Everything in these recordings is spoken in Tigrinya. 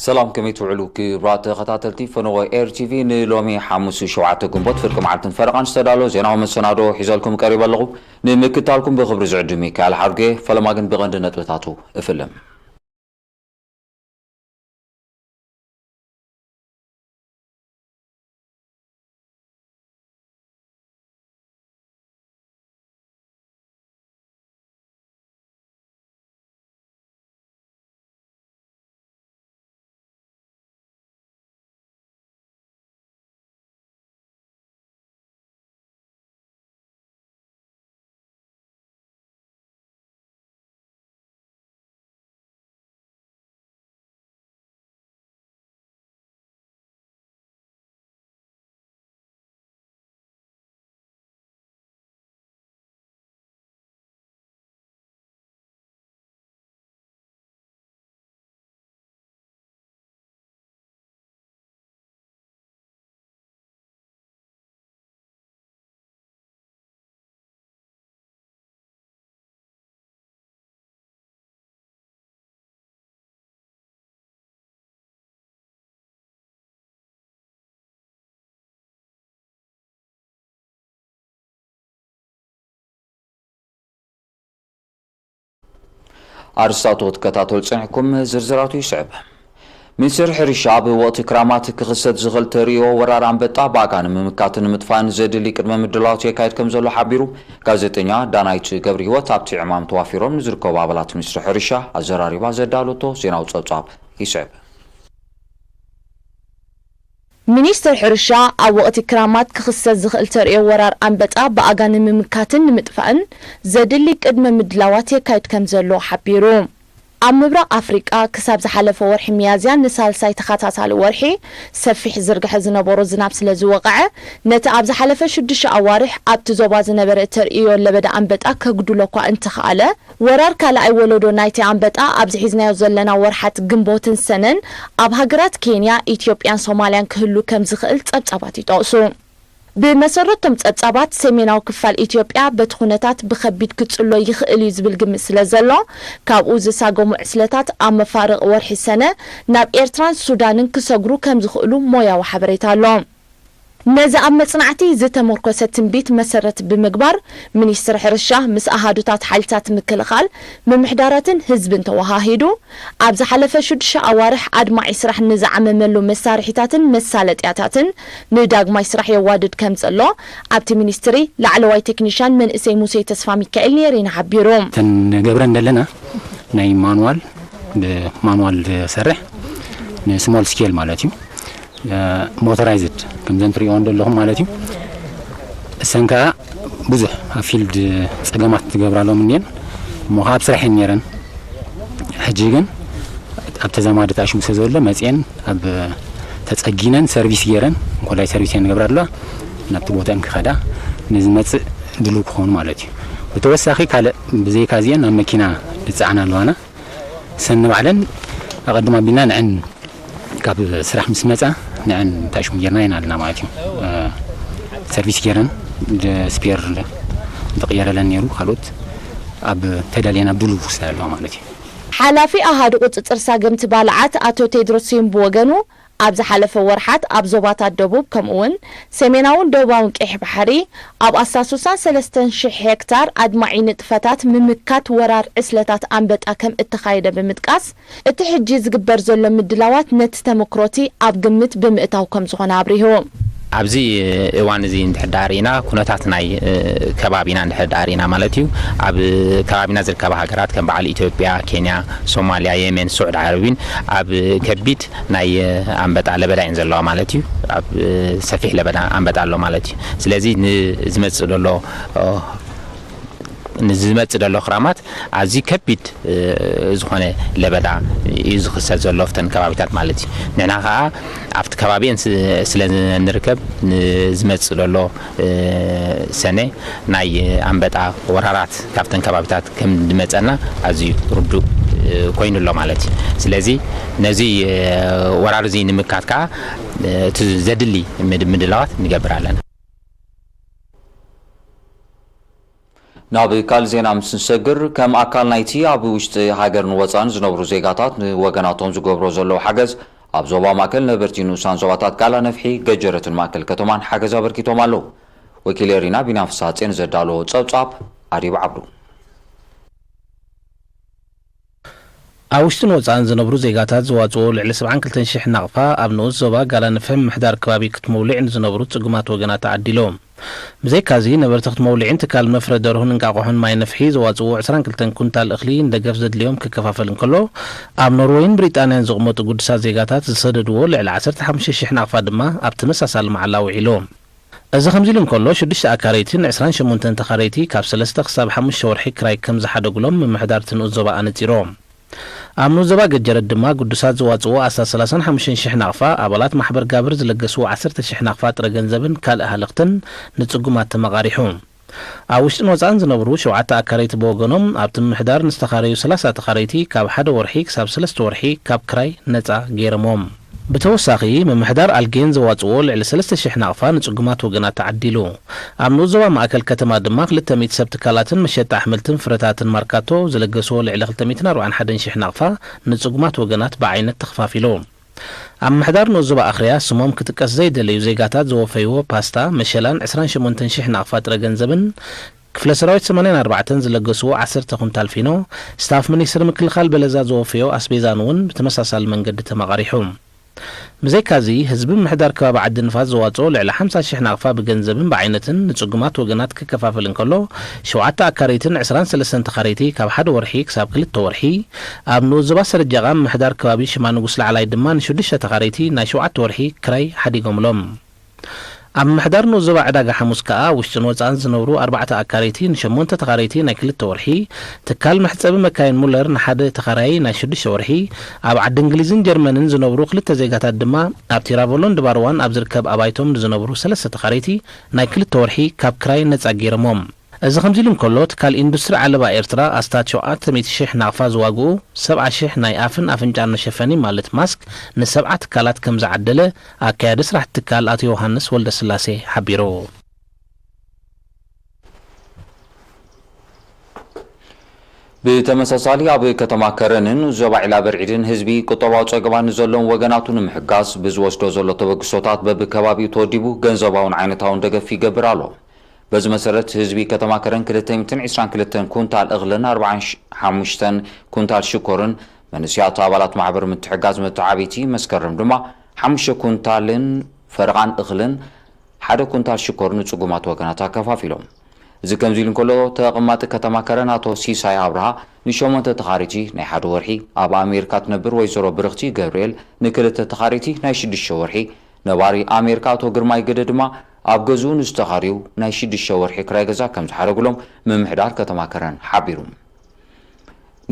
ሰላም፣ ከመይ ትውዕሉ ክቡራት ተኸታተልቲ ፈነወ ኤር ቲቪ? ንሎሚ ሓሙስ ሸውዓተ ግንቦት ፍርቂ መዓልትን ፈረቓን ዝተዳለወ ዜናዊ መሰናዶ ሒዘልኩም ቀሪበ ኣለኹ። ንምክታልኩም ብኽብሪ ዝዕድም ሚካኤል ሓርጌ። ፈለማ ግን ብቐንዲ ነጥብታቱ እፍልም። ኣርስታቱ ክትከታተሉ ጸኒሕኩም፣ ዝርዝራቱ ይስዕብ። ሚኒስትር ሕርሻ ኣብ ወቕቲ ክራማት ክኽሰት ዝኽእል ተርእዮ ወራር ኣንበጣ ብኣጋ ንምምካትን ንምጥፋእን ዘድሊ ቅድመ ምድላዋት የካይድ ከም ዘሎ ሓቢሩ። ጋዜጠኛ ዳናይት ገብረ ህይወት ኣብቲ ዕማም ተዋፊሮም ንዝርከቡ ኣባላት ሚኒስትሪ ሕርሻ ኣዘራሪባ ዘዳለቶ ዜናዊ ጸብጻብ ይስዕብ። ሚኒስትር ሕርሻ ኣብ ወቕቲ ክራማት ክኽሰት ዝኽእል ተርእዮ ወራር ኣንበጣ ብኣጋ ንምምካትን ንምጥፋእን ዘድሊ ቅድመ ምድላዋት የካይድ ከም ዘሎ ሓቢሩ። ኣብ ምብራቕ ኣፍሪቃ ክሳብ ዝሓለፈ ወርሒ ሚያዝያ ንሳልሳይ ተኸታታሊ ወርሒ ሰፊሕ ዝርግሐ ዝነበሮ ዝናብ ስለ ዝወቕዐ፣ ነቲ ኣብ ዝሓለፈ ሽዱሽተ ኣዋርሕ ኣብቲ ዞባ ዝነበረ ተርእዮ ለበዳ ኣንበጣ ከጉድሎ እኳ እንተኸኣለ፣ ወራር ካልኣይ ወለዶ ናይቲ ኣንበጣ ኣብዚ ሒዝናዮ ዘለና ወርሓት ግንቦትን ሰነን ኣብ ሃገራት ኬንያ፣ ኢትዮጵያን ሶማልያን ክህሉ ከም ዝኽእል ጸብጻባት ይጠቕሱ። ብመሰረቶም ጸብጻባት፣ ሰሜናዊ ክፋል ኢትዮጵያ በቲ ኩነታት ብኸቢድ ክጽሎ ይኽእል እዩ ዝብል ግምት ስለ ዘሎ፣ ካብኡ ዝሳገሙ ዕስለታት ኣብ መፋርቕ ወርሒ ሰነ ናብ ኤርትራን ሱዳንን ክሰግሩ ከም ዝኽእሉ ሞያዊ ሓበሬታ ኣሎ። ነዚ ኣብ መጽናዕቲ ዝተመርኮሰ ትንቢት መሰረት ብምግባር፣ ሚኒስትሪ ሕርሻ ምስ ኣሃዱታት ሓይልታት ምክልኻል፣ ምምሕዳራትን ህዝብን ተወሃሂዱ፣ ኣብ ዝሓለፈ ሽዱሽተ ኣዋርሕ ኣድማዒ ስራሕ ንዝዓመመሉ መሳርሒታትን መሳለጥያታትን ንዳግማይ ስራሕ የዋድድ ከም ዘሎ ኣብቲ ሚኒስትሪ ላዕለዋይ ቴክኒሻን መንእሰይ ሙሴ ተስፋ ሚካኤል ንኤሬና ሓቢሩ። እተን ንገብረን ዘለና ናይ ማኑዋል፣ ብማኑዋል ዝሰርሕ ንስሞል ስኬል ማለት እዩ። ሞተራይዝድ ከምዘን ትሪእዎን ዘለኹም ማለት እዩ። እሰን ከዓ ብዙሕ ኣብ ፊልድ ፀገማት ትገብራሎም እኒአን እሞ ከዓ ኣብ ስራሕ እየን ነይረን። ሕጂ ግን ኣብ ተዛማዲ ተኣሽሙ ስለ ዘሎ መፅኤን ኣብ ተፀጊነን ሰርቪስ ገይረን እንኮላይ ሰርቪስ እየን ንገብራ ኣለዋ ናብቲ ቦታን ክኸዳ ንዝመፅእ ድሉው ክኾኑ ማለት እዩ። ብተወሳኺ ካልእ ብዘይካ እዚአን ኣብ መኪና ዝፀዓና ኣለዋና ሰን ባዕለን ኣቐድም ኣቢልና ንዐን ካብ ስራሕ ምስ መፃ ንዐን ታሽሙ ጌርና ኢና ኣለና ማለት እዩ። ሰርቪስ ጌረን ስፔር ተቀየረለን ነይሩ ካልኦት ኣብ ተዳልየን ኣብ ድሉ ውስጥ ኣለዋ ማለት እዩ። ሓላፊ ኣሃዱ ቁፅፅር ሳገምቲ ባልዓት ኣቶ ቴድሮስ ስዩም ብወገኑ ኣብ ዝሓለፈ ወርሓት ኣብ ዞባታት ደቡብ ከምኡ እውን ሰሜናውን ደቡባውን ቀይሕ ባሕሪ ኣብ ኣስታት ስሳን ሰለስተን ሽሕ ሄክታር ኣድማዒ ንጥፈታት ምምካት ወራር ዕስለታት ኣንበጣ ከም እተኻየደ ብምጥቃስ፣ እቲ ሕጂ ዝግበር ዘሎ ምድላዋት ነቲ ተመክሮቲ ኣብ ግምት ብምእታው ከም ዝኾነ ኣብሪሁ። ኣብዚ እዋን እዚ እንድሕር ደኣ ርኢና፣ ኩነታት ናይ ከባቢና እንድሕር ደኣ ርኢና ማለት እዩ፣ ኣብ ከባቢና ዝርከባ ሃገራት ከም በዓል ኢትዮጵያ፣ ኬንያ፣ ሶማልያ፣ የመን፣ ስዑድ ዓረብን ኣብ ከቢድ ናይ ኣንበጣ ለበዳ እየን ዘለዋ ማለት እዩ። ኣብ ሰፊሕ ለበዳ ኣንበጣ ኣሎ ማለት እዩ። ስለዚ ንዝመጽእ ዘሎ ንዝመጽእ ዘሎ ክራማት ኣዝዩ ከቢድ ዝኾነ ለበዳ እዩ ዝኽሰት ዘሎ ኣብተን ከባቢታት ማለት እዩ። ንሕና ከዓ ኣብቲ ከባቢን ስለ ንርከብ ንዝመጽእ ዘሎ ሰነ ናይ ኣንበጣ ወራራት ካብተን ከባቢታት ከም ዝመጸና ኣዝዩ ርዱእ ኮይኑ ኣሎ ማለት እዩ። ስለዚ ነዚ ወራር እዚ ንምካት ከዓ እቲ ዘድሊ ምድላዋት ንገብር ኣለና። ናብ ካልእ ዜና ምስ ንሰግር፣ ከም ኣካል ናይቲ ኣብ ውሽጢ ሃገርን ወጻእን ዝነብሩ ዜጋታት ንወገናቶም ዝገብሮ ዘለዉ ሓገዝ ኣብ ዞባ ማእከል ነበርቲ ንኡሳን ዞባታት ቃላ ነፍሒ፣ ገጀረትን ማእከል ከተማን ሓገዝ ኣበርኪቶም ኣለዉ። ወኪል ኤሪና ቢና ፍሳጼን ዘዳለዎ ጸብጻብ ኣዲብ ዓብዱ። ኣብ ውሽጥን ወጻእን ዝነብሩ ዜጋታት ዝዋጽኡ ልዕሊ ሰብዓን ክልተን ሽሕ ናቕፋ ኣብ ንኡስ ዞባ ጋላ ነፍሒ ምምሕዳር ከባቢ ክትመውሊዕ ንዝነብሩ ጽጉማት ወገናት ተዓዲሉ። ብዘይካዚ ነበርቲ ክትመውሊዕን ትካል መፍረ ደርሁን እንቃቑሖን ማይ ነፍሒ ዘዋጽኡ ዕስራን ክልተን ኩንታል እኽሊ ንደገፍ ዘድልዮም ክከፋፈል እንከሎ፣ ኣብ ኖርወይን ብሪጣንያን ዝቕመጡ ግዱሳት ዜጋታት ዝሰደድዎ ልዕሊ ዓሰርተ ሓሙሽተ ሽሕ ናቕፋ ድማ ኣብ ተመሳሳሊ መዓላ ውዒሉ። እዚ ከምዚ ኢሉ እንከሎ፣ ሽዱሽተ ኣካረይቲ ንዕስራን ሸሞንተን ተኻረይቲ ካብ ሰለስተ ክሳብ ሓሙሽተ ወርሒ ክራይ ከም ዝሓደጉሎም ምምሕዳር እቲ ንኡስ ዞባ ኣነጺሩ። ኣብ ንኡስ ዞባ ገጀረት ድማ ግዱሳት ዝዋጽኡ ኣስታት ሰላሳን ሓሙሽተን ሽሕ ናቕፋ፣ ኣባላት ማሕበር ጋብር ዝለገስዎ ዓሰርተ ሽሕ ናቕፋ ጥረ ገንዘብን ካልእ ሃለኽትን ንጽጉማት ተመቓሪሑ። ኣብ ውሽጥን ወጻእን ዝነብሩ ሸውዓተ ኣካረይቲ ብወገኖም፣ ኣብቲ ምምሕዳር ንዝተኻረዩ ሰላሳ ተኻረይቲ ካብ ሓደ ወርሒ ክሳብ ሰለስተ ወርሒ ካብ ክራይ ነጻ ገይሮሞም። ብተወሳኺ፣ ምምሕዳር ኣልጌን ዘዋጽዎ ልዕሊ ሰለስተ ሽሕ ናቕፋ ንጽጉማት ወገናት ተዓዲሉ። ኣብ ንኡስ ዞባ ማእከል ከተማ ድማ ክልተ ሚእቲ ሰብ ትካላትን መሸጣ ኣሕምልትን ፍረታትን ማርካቶ ዝለገስዎ ልዕሊ ክልተ ሚእትን ኣርባዓን ሓደን ሽሕ ናቕፋ ንጽጉማት ወገናት ብዓይነት ተኸፋፊሉ። ኣብ ምምሕዳር ንኡስ ዞባ ኣኽርያ ስሞም ክጥቀስ ዘይደለዩ ዜጋታት ዘወፈይዎ ፓስታ፣ መሸላን ዕስራን ሸሞንተን ሽሕ ናቕፋ ጥረ ገንዘብን፣ ክፍለ ሰራዊት ሰማንያን ኣርባዕተን ዝለገስዎ ዓሰርተ ኩንታል ፊኖ፣ ስታፍ ሚኒስትሪ ምክልኻል በለዛ ዘወፈዮ ኣስቤዛን እውን ብተመሳሳሊ መንገዲ ተመቓሪሑ። ብዘይካዚ፣ ህዝቢ ምምሕዳር ከባቢ ዓዲ ንፋስ ዘዋጽኦ ልዕሊ ሓምሳ ሽሕ ናቕፋ ብገንዘብን ብዓይነትን ንጽጉማት ወገናት ክከፋፈል እንከሎ፣ ሸውዓተ ኣካረይትን ዕስራን ሰለስተን ተኻረይቲ ካብ ሓደ ወርሒ ክሳብ ክልተ ወርሒ፣ ኣብ ንኡስ ዞባ ሰረጃቓ ምምሕዳር ከባቢ ሽማ ንጉስ ላዕላይ ድማ ንሽዱሽተ ተኻረይቲ ናይ ሸውዓተ ወርሒ ክራይ ሓዲጎምሎም። ኣብ ምምሕዳር ንኡስ ዞባ ዕዳጋ ሓሙስ ከኣ ውሽጥን ወጻእን ዝነብሩ ኣርባዕተ ኣካረይቲ ንሸሞንተ ተኻረይቲ ናይ ክልተ ወርሒ፣ ትካል መሕጸቢ መካይን ሙለር ንሓደ ተኻራያይ ናይ ሽዱሽተ ወርሒ፣ ኣብ ዓዲ እንግሊዝን ጀርመንን ዝነብሩ ክልተ ዜጋታት ድማ ኣብ ቲራቮሎን ድባርዋን ኣብ ዝርከብ ኣባይቶም ንዝነብሩ ሰለስተ ተኻረይቲ ናይ ክልተ ወርሒ ካብ ክራይ ነጻ ገይሮሞም። እዚ ከምዚ ኢሉ እንከሎ፣ ትካል ኢንዱስትሪ ዓለባ ኤርትራ ኣስታት ሸውዓተ ሚእቲ ሽሕ ናቕፋ ዝዋግኡ ሰብዓ ሽሕ ናይ ኣፍን ኣፍንጫን መሸፈኒ ማለት ማስክ ንሰብዓ ትካላት ከም ዝዓደለ ኣካያዲ ስራሕ ትካል ኣቶ ዮሃንስ ወልደስላሴ ሓቢሩ። ብተመሳሳሊ ኣብ ከተማ ከረንን ዞባ ዒላ በርዒድን ህዝቢ ቁጠባዊ ጸገማት ንዘለዎም ወገናቱ ንምሕጋዝ ብዝወስዶ ዘሎ ተበግሶታት በብከባቢኡ ተወዲቡ ገንዘባውን ዓይነታውን ደገፍ ይገብር ኣሎ። በዚ መሰረት ህዝቢ ከተማ ከረን ክልተ ሚእትን ዕስራን ክልተን ኩንታል እኽልን ኣርባዓን ሓሙሽተን ኩንታል ሽኮርን፣ መንእሰያት ኣባላት ማሕበር ምትሕጋዝ መተዓብይቲ መስከረም ድማ ሓሙሽተ ኩንታልን ፈረቓን እኽልን ሓደ ኩንታል ሽኮር ንጽጉማት ወገናት ኣከፋፊሎም። እዚ ከምዚ ኢሉ እንከሎ፣ ተቐማጢ ከተማ ከረን ኣቶ ሲሳይ ኣብርሃ ንሸሞንተ ተኻሪቲ ናይ ሓደ ወርሒ፣ ኣብ ኣሜሪካ ትነብር ወይዘሮ ብርኽቲ ገብርኤል ንክልተ ተኻሪቲ ናይ ሽዱሽተ ወርሒ፣ ነባሪ ኣሜሪካ ኣቶ ግርማይ ገደ ድማ ኣብ ገዝኡ ንዝተኻርዩ ናይ ሽዱሽተ ወርሒ ክራይ ገዛ ከም ዝሓደጉሎም ምምሕዳር ከተማ ከረን ሓቢሩ።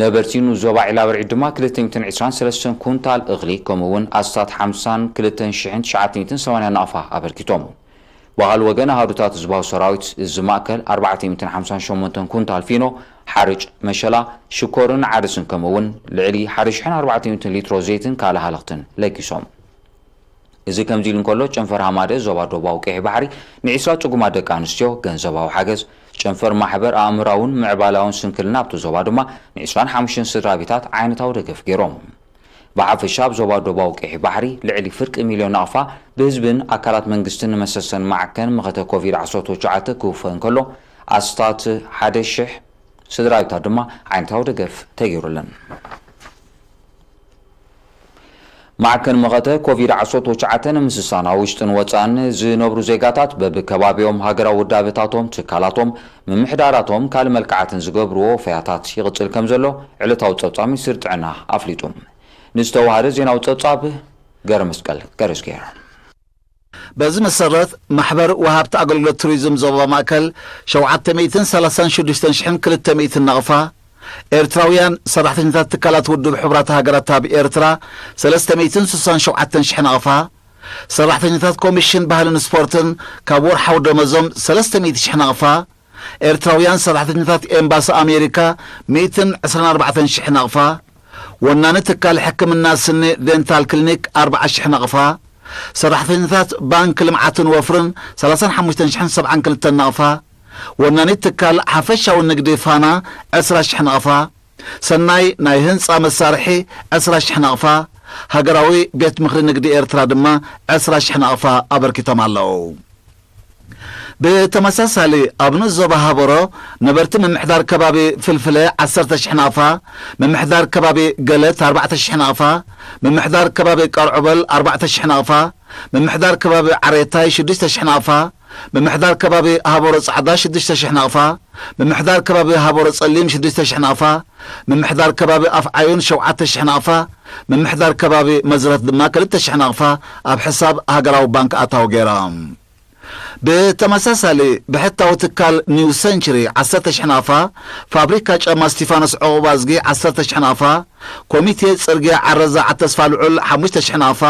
ነበርቲ ንዞባ ዒላ በርዒድ ድማ ክልተ ሚእትን ዕስራን ሰለስተን ኩንታል እኽሊ፣ ከምኡ እውን ኣስታት ሓምሳን ክልተን ሽሕን ትሽዓተ ሚእትን ሰማንያን ናቕፋ ኣበርኪቶም። ብኻልእ ወገን፣ ኣሃዱታት ህዝባዊ ሰራዊት እዚ ማእከል ኣርባዕተ ሚእትን ሓምሳን ሸሞንተን ኩንታል ፊኖ፣ ሓርጭ፣ መሸላ፣ ሽኮርን ዓደስን፣ ከምኡ እውን ልዕሊ ሓደ ሽሕን ኣርባዕተ ሚእትን ሊትሮ ዘይትን ካልእ ሃለኽትን ለጊሶም። እዚ ከምዚ ኢሉ እንከሎ፣ ጨንፈር ሃማደ ዞባ ደቡባዊ ቀይሕ ባሕሪ ንዒስራ ጽጉማት ደቂ ኣንስትዮ ገንዘባዊ ሓገዝ፣ ጨንፈር ማሕበር ኣእምራውን ምዕባላውን ስንክልና ኣብቲ ዞባ ድማ ንዒስራን ሓሙሽተን ስድራ ቤታት ዓይነታዊ ደገፍ ገይሮም። ብሓፈሻ ኣብ ዞባ ደቡባዊ ቀይሕ ባሕሪ ልዕሊ ፍርቂ ሚልዮን ናቕፋ ብህዝብን ኣካላት መንግስትን ንመሰሰን ማዕከን መኸተ ኮቪድ ዓሰርተ ትሽዓተ ክውፈ እንከሎ፣ ኣስታት ሓደ ሽሕ ስድራ ቤታት ድማ ዓይነታዊ ደገፍ ተገይሩለን። ማዕከን መኸተ ኮቪድ ዓሰርተ ትሽዓተ ንምስሳን ኣብ ውሽጥን ወጻእን ዝነብሩ ዜጋታት በብከባቢኦም ሃገራዊ ውዳበታቶም፣ ትካላቶም፣ ምምሕዳራቶም ካልእ መልክዓትን ዝገብርዎ ወፈያታት ይቕጽል ከም ዘሎ ዕለታዊ ጸብጻብ ሚኒስትሪ ጥዕና ኣፍሊጡ። ንዝተዋሃደ ዜናዊ ጸብጻብ ገረመስቀል ገረዝጌር። በዚ መሰረት፣ ማሕበር ወሃብቲ ኣገልግሎት ቱሪዝም ዞባ ማእከል ሸውዓተ ሚእትን ሰላሳን ሽዱሽተን ሽሕን ክልተ ሚእትን ናቕፋ፣ ኤርትራውያን ሰራሕተኛታት ትካላት ውድብ ሕቡራት ሃገራት ኣብ ኤርትራ ሰለስተ ሚእትን ስሳን ሸውዓተን ሽሕ ናቕፋ፣ ሰራሕተኛታት ኮሚሽን ባህልን ስፖርትን ካብ ወርሓዊ ደመዞም ሰለስተ ሚእቲ ሽሕ ናቕፋ፣ ኤርትራውያን ሰራሕተኛታት ኤምባሲ ኣሜሪካ ሚእትን ዕስራን ኣርባዕተን ሽሕ ናቕፋ፣ ወናኒ ትካል ሕክምና ስኒ ዴንታል ክሊኒክ ኣርብዓ ሽሕ ናቕፋ፣ ሰራሕተኛታት ባንክ ልምዓትን ወፍርን ሰላሳን ሓሙሽተን ሽሕን ሰብዓን ክልተን ናቕፋ፣ ወናኒት ትካል ሓፈሻዊ ንግዲ ፋና ዕስራ ሽሕ ናቕፋ፣ ሰናይ ናይ ህንጻ መሳርሒ ዕስራ ሽሕ ናቕፋ፣ ሃገራዊ ቤት ምኽሪ ንግዲ ኤርትራ ድማ ዕስራ ሽሕ ናቕፋ ኣበርኪቶም ኣለዉ። ብተመሳሳሊ፣ ኣብ ንኡስ ዞባ ሃበሮ ነበርቲ ምምሕዳር ከባቢ ፍልፍለ ዓሰርተ ሽሕ ናቕፋ፣ ምምሕዳር ከባቢ ገለት ኣርባዕተ ሽሕ ናቕፋ፣ ምምሕዳር ከባቢ ቀርዑበል ኣርባዕተ ሽሕ ናቕፋ፣ ምምሕዳር ከባቢ ዓሬታይ ሽዱሽተ ሽሕ ናቕፋ፣ ምምሕዳር ከባቢ ሃበሮ ጻዕዳ ሽዱሽተ ሽሕ ናቕፋ፣ ምምሕዳር ከባቢ ሃበሮ ጸሊም ሽዱሽተ ሽሕ ናቕፋ፣ ምምሕዳር ከባቢ ኣፍዓዩን ሸውዓተ ሽሕ ናቕፋ፣ ምምሕዳር ከባቢ መዝረት ድማ ክልተ ሽሕ ናቕፋ ኣብ ሕሳብ ሃገራዊ ባንክ ኣታዊ ገይሮም። ብተመሳሳሊ፣ ብሕታዊ ትካል ኒው ሰንቹሪ ዓሰርተ ሽሕ ናቕፋ፣ ፋብሪካ ጫማ ስቲፋኖስ ዕቑባዝጊ ዓሰርተ ሽሕ ናቕፋ፣ ኮሚቴ ጽርግያ ዓረዛ ዓተስፋ ልዑል ሓሙሽተ ሽሕ ናቕፋ፣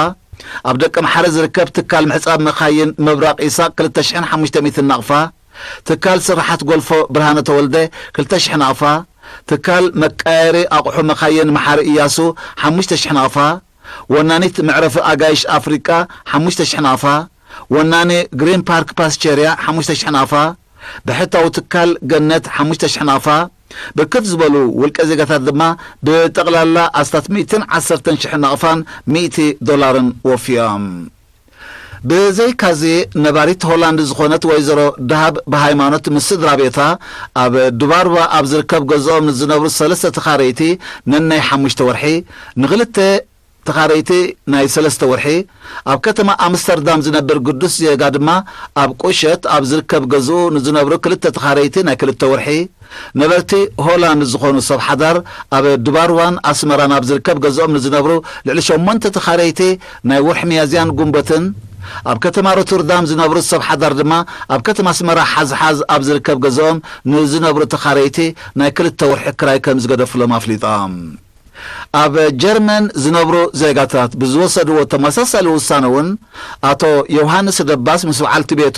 ኣብ ደቀምሓረ ዝርከብ ትካል ምሕጻብ መኻይን ምብራቕ ኢሳቕ ክልተ ሽሕን ሓሙሽተ ሚእትን ናቕፋ፣ ትካል ስራሓት ጎልፎ ብርሃነ ተወልደ ክልተ ሽሕ ናቕፋ፣ ትካል መቃየሪ ኣቑሑ መኻይን መሓሪ እያሱ ሓሙሽተ ሽሕ ናቕፋ፣ ወናኒት መዕረፊ ኣጋይሽ ኣፍሪቃ ሓሙሽተ ሽሕ ናቕፋ፣ ወናኒ ግሪን ፓርክ ፓስቸርያ ሓሙሽተ ሽሕ ናቕፋ፣ ብሕታዊ ትካል ገነት ሓሙሽተ ሽሕ ናቕፋ፣ ብርክት ዝበሉ ውልቀ ዜጋታት ድማ ብጠቕላላ ኣስታት ሚእትን ዓሰርተን ሽሕ ናቕፋን ሚእቲ ዶላርን ወፍዮም። ብዘይካዚ፣ ነባሪት ሆላንድ ዝኾነት ወይዘሮ ደሃብ ብሃይማኖት ምስ ስድራ ቤታ ኣብ ድባርባ ኣብ ዝርከብ ገዝኦም ንዝነብሩ ሰለስተ ተኻረይቲ ነናይ ሓሙሽተ ወርሒ፣ ንኽልተ ተኻረይቲ ናይ ሰለስተ ወርሒ፣ ኣብ ከተማ ኣምስተርዳም ዝነብር ግዱስ ዜጋ ድማ ኣብ ቁሸት ኣብ ዝርከብ ገዝኡ ንዝነብሩ ክልተ ተኻረይቲ ናይ ክልተ ወርሒ፣ ነበርቲ ሆላንድ ዝኾኑ ሰብ ሓዳር ኣብ ድባርዋን ኣስመራን ኣብ ዝርከብ ገዝኦም ንዝነብሩ ልዕሊ ሸሞንተ ተኻረይቲ ናይ ወርሒ ሚያዝያን ጉንበትን፣ ኣብ ከተማ ሮተርዳም ዝነብሩ ሰብ ሓዳር ድማ ኣብ ከተማ ኣስመራ ሓዝሓዝ ኣብ ዝርከብ ገዝኦም ንዝነብሩ ተኻረይቲ ናይ ክልተ ወርሒ ክራይ ከም ዝገደፍሎም ኣፍሊጦም። ኣብ ጀርመን ዝነብሩ ዜጋታት ብዝወሰድዎ ተመሳሳሊ ውሳነ እውን፣ ኣቶ ዮሃንስ ደባስ ምስ በዓልቲ ቤቱ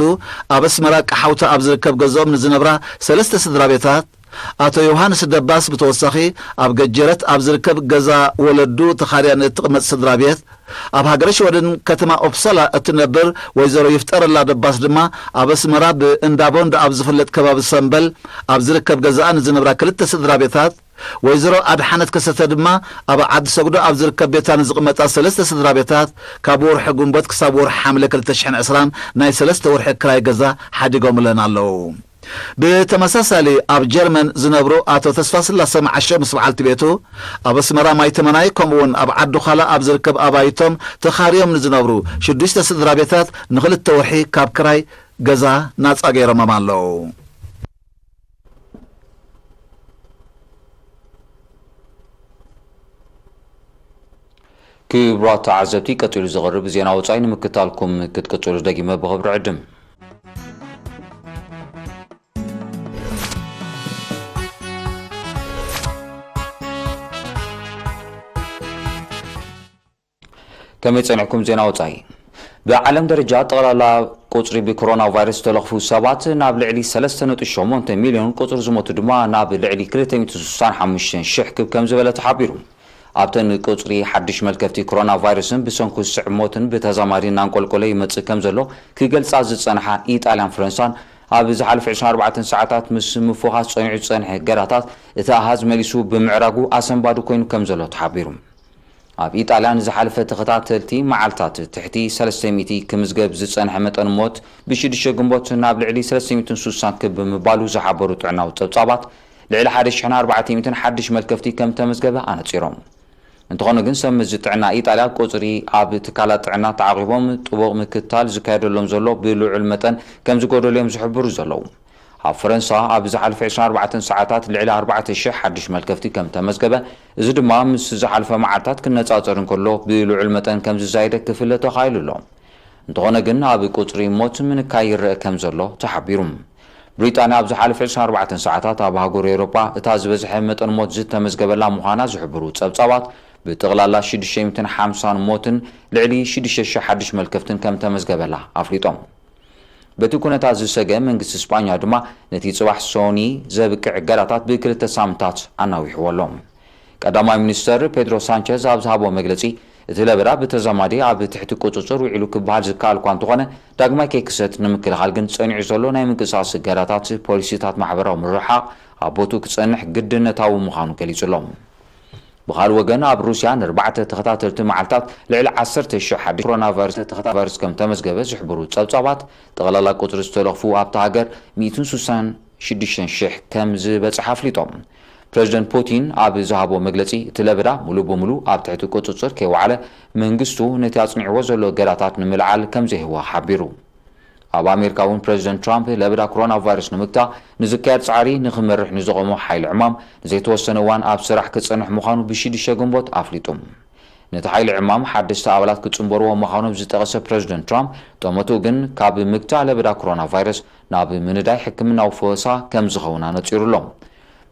ኣብ ኣስመራ ቀሓውታ ኣብ ዝርከብ ገዝኦም ንዝነብራ ሰለስተ ስድራ ቤታት፣ ኣቶ ዮሃንስ ደባስ ብተወሳኺ ኣብ ገጀረት ኣብ ዝርከብ ገዛ ወለዱ ተኻርያ ንእትቕመጥ ስድራ ቤት፣ ኣብ ሃገረ ሽወደን ከተማ ኦፕሳላ እትነብር ወይዘሮ ይፍጠረላ ደባስ ድማ ኣብ ኣስመራ ብእንዳ ቦንድ ኣብ ዝፍለጥ ከባቢ ሰምበል ኣብ ዝርከብ ገዛኣ ንዝነብራ ክልተ ስድራ ቤታት፣ ወይዘሮ ኣድሓነት ከሰተ ድማ ኣብ ዓዲ ሰጉዶ ኣብ ዝርከብ ቤታ ንዝቕመጣ ሰለስተ ስድራ ቤታት ካብ ወርሒ ጉንበት ክሳብ ወርሒ ሓምለ ክልተ ሽሕን ዕስራን ናይ ሰለስተ ወርሒ ክራይ ገዛ ሓዲጎምለን ኣለዉ። ብተመሳሳሊ ኣብ ጀርመን ዝነብሩ ኣቶ ተስፋስላሰ መዓሾ ምስ በዓልቲ ቤቱ ኣብ ኣስመራ ማይ ተመናይ ከምኡውን ኣብ ዓዲ ዃላ ኣብ ዝርከብ ኣባይቶም ተኻርዮም ንዝነብሩ ሽዱሽተ ስድራ ቤታት ንኽልተ ወርሒ ካብ ክራይ ገዛ ናጻ ገይሮሞም ኣለዉ። ክቡራት ተዓዘብቲ፣ ቀጺሉ ዝቐርብ ዜና ወጻኢ ንምክታልኩም ክትቅጽሉ ደጊመ ብኽብሪ ዕድም። ከመይ ጸኒሕኩም? ዜና ወጻኢ። ብዓለም ደረጃ ጠቕላላ ቁጽሪ ብኮሮና ቫይረስ ዝተለኽፉ ሰባት ናብ ልዕሊ ሰለስተ ነጥቢ ሸሞንተ ሚልዮን፣ ቁጽሪ ዝሞቱ ድማ ናብ ልዕሊ ክልተ ሚእቲ ስሳን ሓሙሽተን ሽሕ ክብ ከም ዝበለ ተሓቢሩ። ኣብተን ቁጽሪ ሓድሽ መልከፍቲ ኮሮና ቫይረስን ብሰንኩ ዝስዕብ ሞትን ብተዛማዲ እናንቆልቆለ ይመጽእ ከም ዘሎ ክገልጻ ዝጸንሓ ኢጣልያን ፈረንሳን፣ ኣብ ዝሓለፈ ዕስራን ኣርባዕተን ሰዓታት ምስ ምፍዃስ ጸኒዑ ዝጸንሐ እገዳታት እቲ ኣሃዝ መሊሱ ብምዕራጉ ኣሰንባዲ ኮይኑ ከም ዘሎ ተሓቢሩ። ኣብ ኢጣልያ ንዝሓለፈ ተኸታተልቲ መዓልታት ትሕቲ ሰለስተ ሚእቲ ክምዝገብ ዝጸንሐ መጠን ሞት ብሽዱሽተ ግንቦት ናብ ልዕሊ ሰለስተ ሚእትን ስሳን ክብ ብምባሉ ዝሓበሩ ጥዕናዊ ጸብጻባት፣ ልዕሊ ሓደ ሽሕን ኣርባዕተ ሚእትን ሓድሽ መልከፍቲ ከም ተመዝገበ ኣነጺሮም። እንተኾነ ግን፣ ሰብ መዚ ጥዕና ኢጣልያ ቁጽሪ ኣብ ትካላት ጥዕና ተዓቒቦም ጥቡቕ ምክትታል ዝካየደሎም ዘሎ ብልዑል መጠን ከም ዝጎደሉ እዮም ዝሕብሩ ዘለዉ። ኣብ ፈረንሳ ኣብ ዝሓለፈ ዕስራን ኣርባዕተን ሰዓታት ልዕሊ ኣርባዕተ ሽሕ ሓድሽ መልከፍቲ ከም ተመዝገበ፣ እዚ ድማ ምስ ዝሓለፈ መዓልታት ክነጻጸር እንከሎ ብልዑል መጠን ከም ዝዛየደ ክፍለጥ ተኻኢሉ ኣሎ። እንተኾነ ግን፣ ኣብ ቁጽሪ ሞት ምንካይ ይረአ ከም ዘሎ ተሓቢሩ። ብሪጣንያ ኣብ ዝሓለፈ ዕስራን ኣርባዕተን ሰዓታት ኣብ ኣህጉር ኤውሮጳ እታ ዝበዝሐ መጠን ሞት ዝተመዝገበላ ምዃና ዝሕብሩ ጸብጻባት፣ ብጠቕላላ ሽዱሽተ ሚእትን ሓምሳን ሞትን ልዕሊ ሽዱሽተ ሽሕ ሓድሽ መልከፍትን ከም ተመዝገበላ ኣፍሊጦም። በቲ ኩነታት ዝሰገ መንግስቲ ስጳኛ ድማ፣ ነቲ ጽባሕ ሶኒ ዘብቅዕ እገዳታት ብክልተ ሳምንታት ኣናዊሕዎ ኣሎ። ቀዳማይ ሚኒስተር ፔድሮ ሳንቸዝ ኣብ ዝሃቦ መግለጺ፣ እቲ ለበዳ ብተዛማዲ ኣብ ትሕቲ ቁጽጽር ውዒሉ ክበሃል ዝከኣል እኳ እንተኾነ፣ ዳግማይ ከይክሰት ንምክልኻል ግን ጸኒዑ ዘሎ ናይ ምንቅስቓስ እገዳታት፣ ፖሊሲታት ማሕበራዊ ምርሕሓቕ ኣብ ቦትኡ ክጸንሕ ግድነታዊ ምዃኑ ገሊጹ ኣሎ። ብኻልእ ወገን፣ ኣብ ሩስያ ንኣርባዕተ ተኸታተልቲ መዓልታት ልዕሊ ዓሰርተ ሽሕ ሓድሽ ኮሮና ቫይረስ ከም ተመዝገበ ዝሕብሩ ጸብጻባት፣ ጠቕላላ ቁጽሪ ዝተለኽፉ ኣብታ ሃገር ሚእትን ስሳን ሽዱሽተን ሽሕ ከም ዝበጽሐ ኣፍሊጦም። ፕረዚደንት ፑቲን ኣብ ዝሃቦ መግለጺ፣ እቲ ለበዳ ሙሉእ ብሙሉእ ኣብ ትሕቲ ቁጽጽር ከይወዓለ፣ መንግስቱ ነቲ ኣጽኒዕዎ ዘሎ እገዳታት ንምልዓል ከም ዘይህወኽ ሓቢሩ። ኣብ ኣሜሪካ እውን ፕረዚደንት ትራምፕ ለበዳ ኮሮና ቫይረስ ንምግታእ ንዝካየድ ጻዕሪ ንኽመርሕ ንዝቖሞ ሓይሊ ዕማም ንዘይተወሰነ እዋን ኣብ ስራሕ ክጸንሕ ምዃኑ ብሽዱሽተ ግንቦት ኣፍሊጡ። ነቲ ሓይሊ ዕማም ሓደስቲ ኣባላት ክጽንበርዎ ምዃኖም ዝጠቐሰ ፕረዚደንት ትራምፕ፣ ጠመቱ ግን ካብ ምግታእ ለበዳ ኮሮና ቫይረስ ናብ ምንዳይ ሕክምናዊ ፈወሳ ከም ዝኸውን ኣነጺሩ ኣሎ።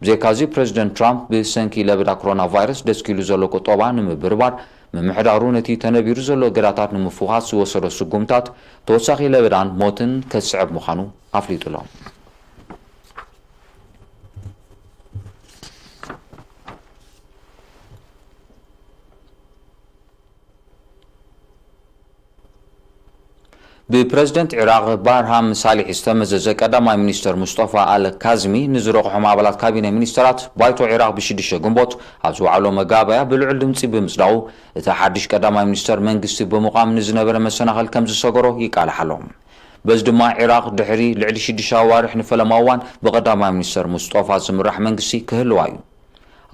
ብዘይካዚ፣ ፕረዚደንት ትራምፕ ብሰንኪ ለበዳ ኮሮና ቫይረስ ደስኪሉ ዘሎ ቁጠባ ንምብርባር፣ ምምሕዳሩ ነቲ ተነቢሩ ዘሎ እገዳታት ንምፍዃስ ዝወሰዶ ስጉምታት፣ ተወሳኺ ለበዳን ሞትን ከስዕብ ምዃኑ ኣፍሊጡ ኣሎ። ብፕረዚደንት ዒራቕ ባርሃም ሳሊሕ ዝተመዘዘ ቀዳማይ ሚኒስተር ሙስጠፋ ኣል ካዝሚ፣ ንዝረቑሖም ኣባላት ካቢነ ሚኒስተራት ባይቶ ዒራቕ ብሽዱሽተ ግንቦት ኣብ ዝወዓሎ መጋባእያ ብልዑል ድምጺ ብምጽዳቑ፣ እቲ ሓድሽ ቀዳማይ ሚኒስተር መንግስቲ ብምቋም ንዝነበረ መሰናኽል ከም ዝሰገሮ ይቃልሕ ኣሎ። በዚ ድማ፣ ዒራቕ ድሕሪ ልዕሊ ሽዱሽተ ኣዋርሕ ንፈለማ እዋን ብቀዳማይ ሚኒስተር ሙስጠፋ ዝምራሕ መንግስቲ ክህልዋ እዩ።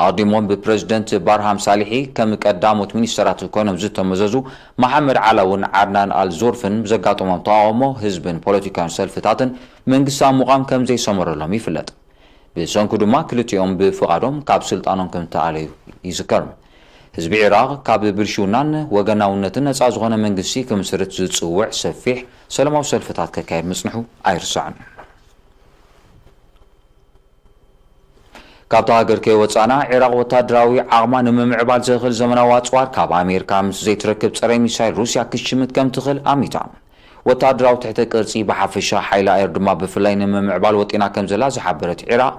ኣቐዲሞም ብፕረዚደንት ባርሃም ሳሊሒ ከም ቀዳሞት ሚኒስተራት ኮይኖም ዝተመዘዙ መሓመድ ዓላውን ዓድናን ኣል ዞርፍን ብዘጋጠሞም ተቓውሞ ህዝብን ፖለቲካውያን ሰልፍታትን መንግስቲ ኣብ ምቋም ከም ዘይሰመረሎም ይፍለጥ። ብሰንኩ ድማ ክልቲኦም ብፍቓዶም ካብ ስልጣኖም ከም ዝተኣለዩ ይዝከር። ህዝቢ ዒራቕ ካብ ብልሽውናን ወገናውነትን ነጻ ዝኾነ መንግስቲ ክምስርት ዝጽውዕ ሰፊሕ ሰላማዊ ሰልፍታት ከካየድ ምጽንሑ ኣይርሳዕን። ካብታ ሃገር ከይወጻእና፣ ዒራቕ ወታደራዊ ዓቕማ ንምምዕባል ዘኽእል ዘመናዊ ኣጽዋር ካብ ኣሜሪካ ምስ ዘይትረክብ፣ ጸረ ሚሳይል ሩስያ ክትሽምት ከም ትኽእል ኣሚታ። ወታደራዊ ትሕተ ቅርጺ ብሓፈሻ፣ ሓይሊ ኣየር ድማ ብፍላይ ንምምዕባል ወጢና ከም ዘላ ዝሓበረት ዒራቕ፣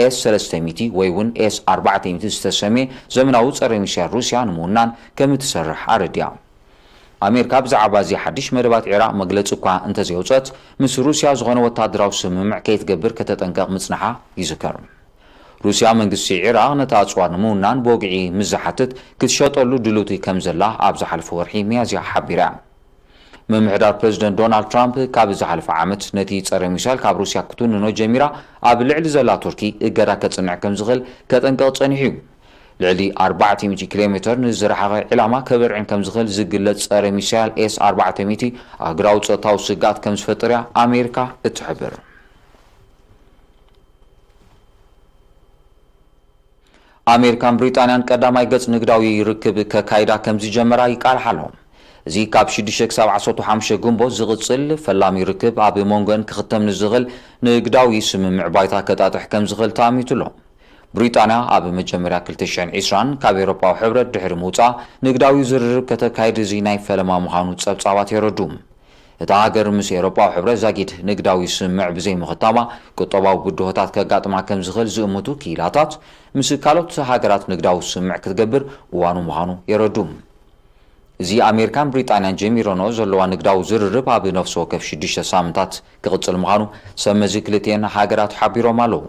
ኤስ ሰለስተ ሚእቲ ወይ እውን ኤስ ኣርባዕተ ሚእቲ ዝተሰምየ ዘመናዊ ጸረ ሚሳይል ሩስያ ንምውናን ከም እትሰርሕ ኣረዲኣ። ኣሜሪካ ብዛዕባ እዚ ሓድሽ መደባት ዒራቕ መግለጺ እኳ እንተዘየውጸት፣ ምስ ሩስያ ዝኾነ ወታደራዊ ስምምዕ ከይትገብር ከተጠንቀቕ ምጽንሓ ይዝከር። ሩስያ መንግስቲ ዒራቕ ነቲ ኣጽዋር ንምውናን ብወግዒ ምስ ዝሓትት፣ ክትሸጠሉ ድልውቲ ከም ዘላ ኣብ ዝሓለፈ ወርሒ ሚያዝያ ሓቢራ እያ። ምምሕዳር ፕረዚደንት ዶናልድ ትራምፕ ካብ ዝሓለፈ ዓመት ነቲ ጸረ ሚሳይል ካብ ሩስያ ክትውንኖ ጀሚራ ኣብ ልዕሊ ዘላ ቱርኪ እገዳ ከጽንዕ ከም ዝኽእል ከጠንቅቕ ጸኒሑ እዩ። ልዕሊ ኣርባዕተ ሚእቲ ኪሎ ሜተር ንዝረሓቐ ዒላማ ከበርዕን ከም ዝኽእል ዝግለጽ ጸረ ሚሳይል ኤስ ኣርባዕተ ሚእቲ ኣህጉራዊ ጸጥታዊ ስግኣት ከም ዝፈጥር እያ ኣሜሪካ እትሕብር። ኣሜሪካን ብሪጣንያን ቀዳማይ ገጽ ንግዳዊ ርክብ ከካይዳ ከም ዝጀመራ ይቃልሓ ኣሎ። እዚ ካብ ሽዱሽተ ክሳብ ዓሰርተ ሓሙሽተ ግንቦት ዝቕጽል ፈላሚ ርክብ ኣብ መንጎን ክኽተም ንዝኽእል ንግዳዊ ስምምዕ ባይታ ከጣጥሕ ከም ዝኽእል ተኣሚቱ ኣሎ። ብሪጣንያ ኣብ መጀመርያ ክልተ ሽሕን ዕስራን ካብ ኤውሮጳዊ ሕብረት ድሕሪ ምውጻእ ንግዳዊ ዝርርብ ከተካይድ እዚ ናይ ፈለማ ምዃኑ ጸብጻባት የረድኡ። እታ ሃገር ምስ ኤውሮጳዊ ሕብረት ዛጊድ ንግዳዊ ስምምዕ ብዘይምኽታማ ቁጠባዊ ብድሆታት ከጋጥማ ከም ዝኽእል ዝእምቱ ክኢላታት፣ ምስ ካልኦት ሃገራት ንግዳዊ ስምምዕ ክትገብር እዋኑ ምዃኑ የረድኡ። እዚ ኣሜሪካን ብሪጣንያን ጀሚረንኦ ዘለዋ ንግዳዊ ዝርርብ ኣብ ነፍሲ ወከፍ ሽዱሽተ ሳምንታት ክቕጽል ምዃኑ ሰብ መዚ ክልቲኤን ሃገራት ሓቢሮም ኣለዉ።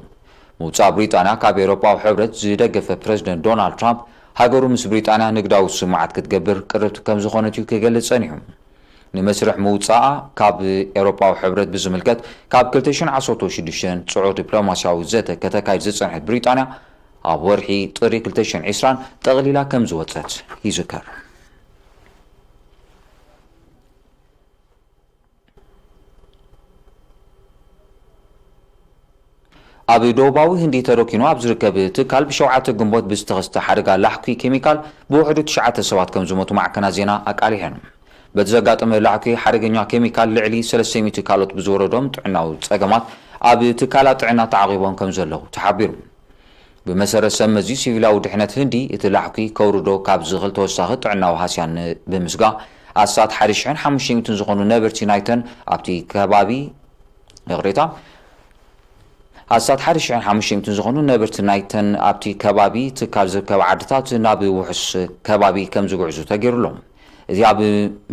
ምውጻእ ብሪጣንያ ካብ ኤውሮጳዊ ሕብረት ዝደገፈ ፕረዚደንት ዶናልድ ትራምፕ፣ ሃገሩ ምስ ብሪጣንያ ንግዳዊ ስምምዓት ክትገብር ቅርብቲ ከም ዝኾነት እዩ ክገልጽ ጸኒሑ። ንመስርሕ ምውጻኣ ካብ ኤውሮጳዊ ሕብረት ብዝምልከት፣ ካብ ክልተ ሽሕን ዓሰርተ ሽዱሽተን ጽዑቕ ዲፕሎማስያዊ ዘተ ከተካይድ ዝጸንሐት ብሪጣንያ፣ ኣብ ወርሒ ጥሪ ክልተ ሽሕን ዕስራን ጠቕሊላ ከም ዝወጸት ይዝከር። ኣብ ደቡባዊ ህንዲ ተረኪኑ ኣብ ዝርከብ ትካል ብሸውዓተ ግንቦት ብዝተኸስተ ሓደጋ ላሕኲ ኬሚካል ብውሕዱ ትሽዓተ ሰባት ከም ዝሞቱ ማዕከናት ዜና ኣቃሊሐን። በቲ ዘጋጠመ ላሕኲ ሓደገኛ ኬሚካል ልዕሊ ሰለስተ ሚእቲ ካልኦት ብዝወረዶም ጥዕናዊ ጸገማት ኣብ ትካላት ጥዕና ተዓቒቦም ከም ዘለዉ ተሓቢሩ። ብመሰረት ሰብ መዚ ሲቪላዊ ድሕነት ህንዲ፣ እቲ ላሕኲ ከውርዶ ካብ ዝኽእል ተወሳኺ ጥዕናዊ ሃስያን ብምስጋእ፣ ኣስታት ሓደ ሽሕን ሓሙሽተ ሚእትን ዝኾኑ ነበርቲ ናይተን ኣብቲ ከባቢ፣ ይቕሬታ፣ ኣስታት ሓደ ሽሕን ሓሙሽተ ሚእትን ዝኾኑ ነበርቲ ናይተን ኣብቲ ከባቢ ትካል ዝርከባ ዓድታት ናብ ውሑስ ከባቢ ከም ዝጉዕዙ ተገይሩ ኣሎ። እዚ ኣብ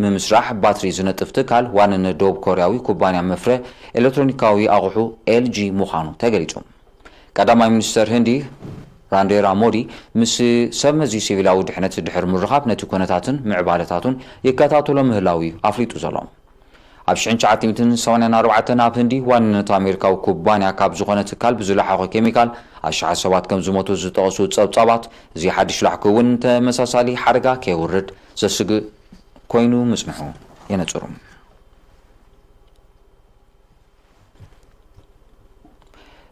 ምምስራሕ ባትሪ ዝነጥፍ ትካል ዋንነት ደቡብ ኮርያዊ ኩባንያ መፍረ ኤሌክትሮኒካዊ ኣቑሑ ኤል ጂ ምዃኑ ተገሊጹ። ቀዳማይ ሚኒስተር ህንዲ ራንዴራ ሞዲ ምስ ሰብ መዚ ሲቪላዊ ድሕነት ድሕሪ ምርኻብ ነቲ ኩነታትን ምዕባለታቱን ይከታተሎ ምህላው እዩ ኣፍሊጡ ዘሎ። ኣብ ሽሕን ትሽዓተ ሚእትን ሰማንያን ኣርባዕተን ኣብ ህንዲ ዋንነት ኣሜሪካዊ ኩባንያ ካብ ዝኾነ ትካል ብዝለሓኾ ኬሚካል ኣሽሓት ሰባት ከም ዝሞቱ ዝጠቐሱ ጸብጻባት፣ እዚ ሓድሽ ላሕኪ እውን ተመሳሳሊ ሓደጋ ከየውርድ ዘስግእ ኮይኑ ምጽንሑ የነጽሩ።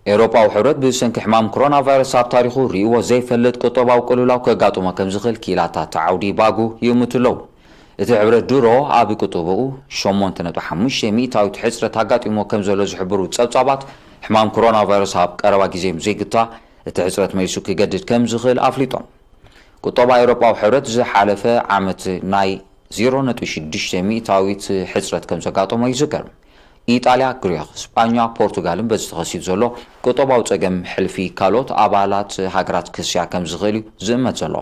ኤውሮጳዊ ሕብረት ብሰንኪ ሕማም ኮሮና ቫይረስ ኣብ ታሪኹ ርእይዎ ዘይፈልጥ ቁጠባዊ ቅልውላው ከጋጥሞ ከም ዝኽእል ክኢላታት ዓውዲ ባጉ ይእምቱ ኣለዉ። እቲ ሕብረት ድሮ ኣብ ቁጠባኡ ሸሞንተ ነጥቢ ሓሙሽተ ሚእታዊት ሕጽረት ኣጋጢሞ ከም ዘሎ ዝሕብሩ ጸብጻባት፣ ሕማም ኮሮና ቫይረስ ኣብ ቀረባ ግዜ ምስ ዘይግታ እቲ ሕጽረት መሊሱ ክገድድ ከም ዝኽእል ኣፍሊጦም። ቁጠባ ኤውሮጳዊ ሕብረት ዝሓለፈ ዓመት ናይ ዜሮ ነጥቢ ሽዱሽተ ሚእታዊት ሕጽረት ከም ዘጋጠሞ ይዝከር። ኢጣልያ፣ ግሪኽ፣ ስጳኛ፣ ፖርቱጋልን በዚ ተኸሲቱ ዘሎ ቁጠባዊ ጸገም ሕልፊ ካልኦት ኣባላት ሃገራት ክስያ ከም ዝኽእል እዩ ዝእመት ዘሎ።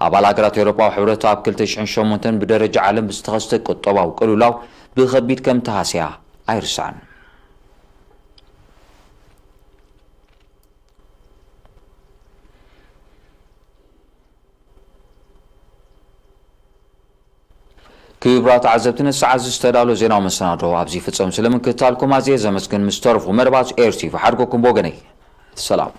ኣባል ሃገራት ኤውሮጳዊ ሕብረት ኣብ ክልተ ሽሕን ሸሞንተን ብደረጃ ዓለም ብዝተኸስተ ቁጠባዊ ቅልውላው ብኸቢድ ከም ተሃስያ ኣይርሳዕን። ክቡራት ተዓዘብቲ፣ ንሰዓት ዝተዳሎ ዜናዊ መሰናዶ ኣብዚ ይፍጸም። ስለምክትታልኩም ኣዝየ ዘመስግን። ምስ ተረፉ መደባት ኤር ቲቪ ሓድጎኩም ብወገነይ ሰላም።